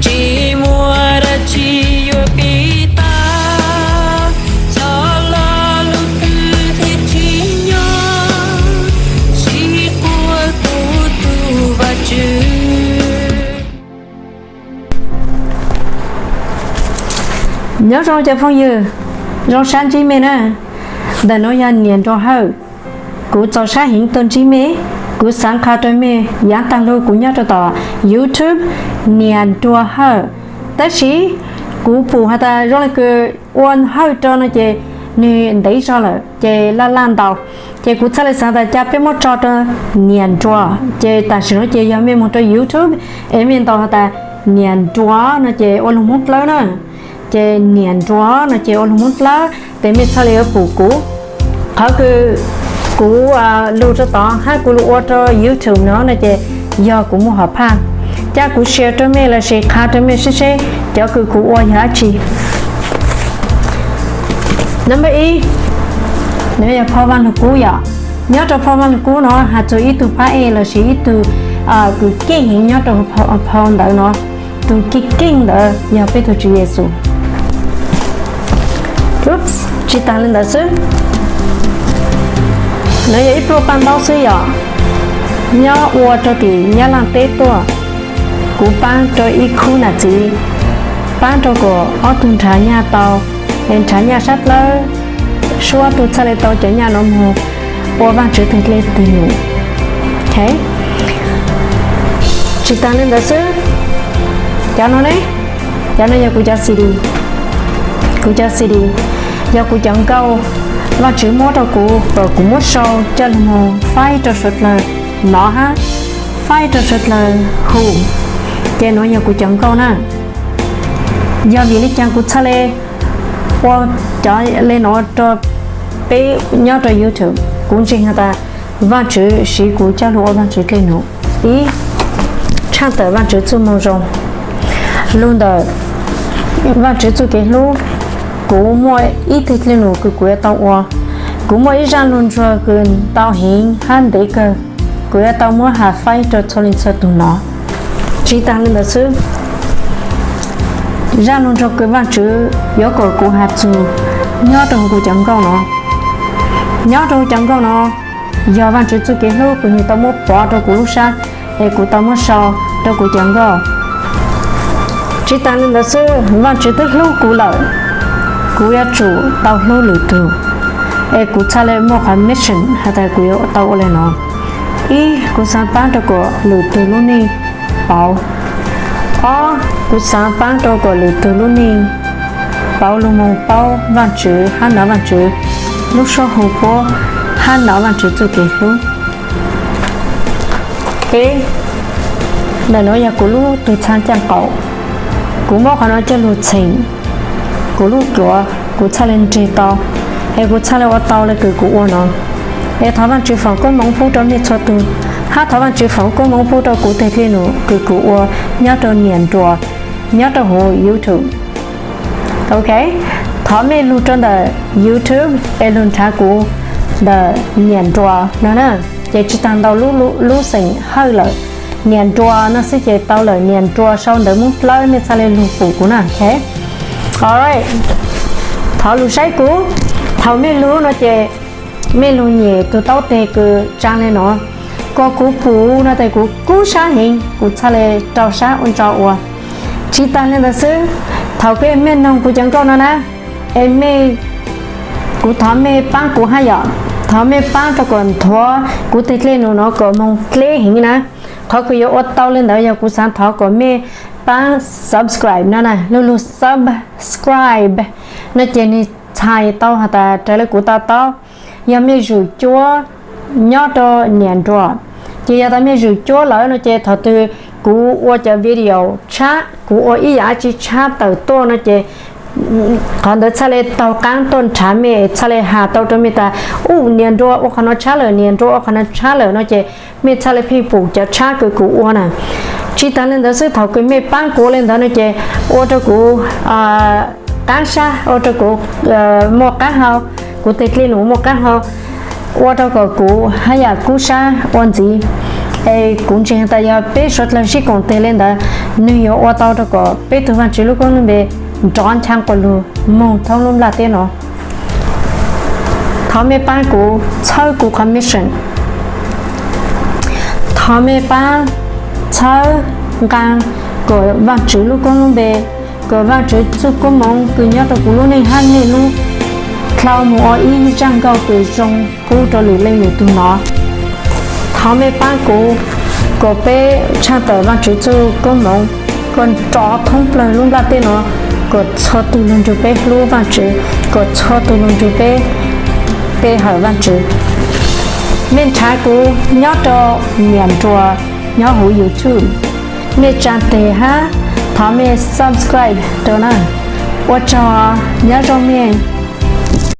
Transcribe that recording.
Tsis muaj dab tsi yuav pib tag, xyov lo lus twg thiaj tsim nyog, tsis quaj kuv tus Vajtswv. Nyob zoo cov phooj ywg, zoo sab ntsib mej na. Ntawm nuav yog niam Nruas Hawj. Kuv txaus sab heev tuaj ntsib mej. Kuv xaav qha rua mej yaav taag lug kuv nyob rua tom YouTube niam Nruas Hawj. Tab sis kuv pum has tas zoo le kws ua Hawj rua no ces nwg ntev zog lawm ces laj laj ntaus. Ces kuv txhaj le xaav tas ca peb muab tso rua niam Nruas. Ces tam sim nuav ces yog mej moog rua YouTube es mej ntaus has tas niam Nruas no ces ua lug Moob Dlawb na. Ces niam Nruas no ces ua lug Moob Dlawb, ces mej txhaj le yuav pum kuv. Qhov kws kuv lug rua tod hab kuv lug ua rua YouTube no no ces yog kuv muaj hom phaj. Ca kuv share rua mej lossis qha rua mej seb seb cov kws kuv ua yog dab tsi. Number ib, nuav yog phau Vaaj Lug Kub yom. Nyob rua phau Vaaj Lug Kub no has txug ib tug phab ej lossis ib tug kws keej heev nyob rua phau ntawd no. Tug keej keej ntawd yog peb tug Tswv Yexus. Tsis taag le ntawd xwb, nuav yog ib pluaj paj ntaub xwb yom. Nyob ua rua tim Nyab Laaj teb tuaj, kuv paab rua ib khub nam txiv, paab rua kuas ob tug nrhav nyaj tau, es nrhav nyaj sab dlawb, suab tug txhaj le tau cov nyaj nuav moog ua Vaajtswv teg dlej teg num. Tsis taag le ntawd xwb, cov nuav ne, cov nuav yog kuv cov CD. Kuv cov CD yog kuv cov nkauj Vaajtswv muab rua kuv kom kuv muab sau coj lug moog faib rua suav dlawg nov hab faib rua suav dlawg hu. Ces nuav yog kuv cov nkauj na. Yog vim le caag kuv txhaj le ua cov le nuav rua peb nyob rua YouTube? Kuv ntseeg has tas Vaajtswv siv kuv coj lug ua Vaajtswv dlej num. Ib, tshaaj tawm Vaajtswv txuj moo zoo. Lug ntawm Vaajtswv txuj kev hlub, kuv muaj ib teg dlej num kws kuv yuav tau ua. Kuv muaj ib zaj lug ntsuag kws ntau heev hab ntev kawg, kuv yuav tau muab has faib rua txhua leej txhua tug nov. Tsis taag le ntawd xwb, zaj lug ntsuag kws Vaajtswv yuav kom kuv has txug nyob rua huv kuv cov nkauj no. Nyob rua huv cov nkauj no yog Vaajtswv txuj kev hlub kws nwg tau muab pov rua kuv lub sab, es kuv tau muab sau rua kuv cov nkauj. Tsis taag le ntawd xwb, Vaajtswv twb hlub kuv lawm, kuv yuav tsum tau hlub lwm tug, es kuv txhaj le muaj qhov mission has tas kuv yuav tau ua le no. Ib, kuv xaav paab rua kom lwm tug lub neej pauv. Ob, kuv xaav paab rua kom lwm tug lub neej pauv lug moog paub Vaajtswv hab nov Vaajtswv lub suab hu puab hab nov Vaajtswv txuj kev hlub. Peb, ntawm nuav yog kuv lub tug txhaa caaj qaum. Kuv muab qhov no coj lug txheem kuv lub duav, kuv txhaj le nreg tau, es kuv txhaj le ua tau le kws kuv ua no. Es thov Vaajtswv foom koob moov pub rua mej txhua tug, hab thov Vaajtswv foom koob moov pub rua kuv teg dlej num kws kuv ua nyob rua niam Nruas nyob rua huv YouTube. Ok, thov mej lug rua ntawm YouTube es lug nrhav kuv ntawm niam Nruas no na. Ces tsis taag ntau lub xeem Hawj lawm, niam Nruas no xwb ces tau lawm, niam Nruas sau ntawv Moob Dlawb, mej txhaj le lug pum kuv na. Ok, alright, thov lug saib kuv. Thaum mej lug no ces mej lug nyem tug taub teg kws tsaa le no, kom kuv pum no tes kuv kub sab heev kuv txhaj le rau sab ua ntso ua. Tsis taag le ntawd xwb, thaum kws mej noog kuv cov nkauj no na, es mej, kuv thov mej paab kuv hab yom, thov mej paab rua kom nthuav kuv teg dlej num no kom moog dleb heev na. Qhov kws yuav ua tau le ntawd yog kuv xaav thov kom mej paab subscribe no na, lug lug subscribe no ces nwg txhais tau has tas raws le kuv to taub, yog mej zwm cuab nyob rua niam Nruas, ces yog tas mej zwm cuab lawm no ces thaum twg kuv ua cov video tshab, kuv ua ib yaam dab tsi tshab tawm tuaj no ces qhov ntawd txhaj le taug qaab tuaj nrhav mej, txhaj le has tau rua mej tas, u, niam Nruas ua qhov no tshab lawm, niam Nruas ua qhov no tshab lawm no ces mej txhaj le pheej pum cov tshab kws kuv ua na. Tsis taag le ntawd xwb, thaum kws mej paab kuv le ntawd no ces ua rua kuv qaab sab, ua rua kuv muaj qaab hau, kuv teg dlej num muaj qaab hau, ua rua kom kuv hab yam kub sab ua ntxiv. Es kuv ntseeg tas yog peb suav dlawg sib koom teg le ntawd, Nwg yuav ua tau rau kom peb tug Vaajtswv lub koob lub npe nrov ncha quas lug moog thoob lub nplaj teb no. Thov mej paab kuv txhawb kuv qhov mission. Thov mej paab txhawb nqaa kom Vaajtswv lub koob lub npe, kom Vaajtswv txuj koob moov kws nyob rau kuv lub neej hab mej lub dlhau moog ua ib zaaj nkauj kws zoo pub rau lwm leej lwm tug nov. Thov mej paab kuv kom peb tshaaj tawm Vaajtswv txuj koob moov kom nrov thoob plawg lub nplaj teb no, kom txhua tug lug nrug peb hlub Vaajtswv, kom txhua tug lug nrug peb pe hawm Vaajtswv. Mej nrhav kuv nyob rau niam nruas nyob huv YouTube, mej tsaa teg hab thov mej subscribe rau na. Ua tsaug, nyob zoo mej.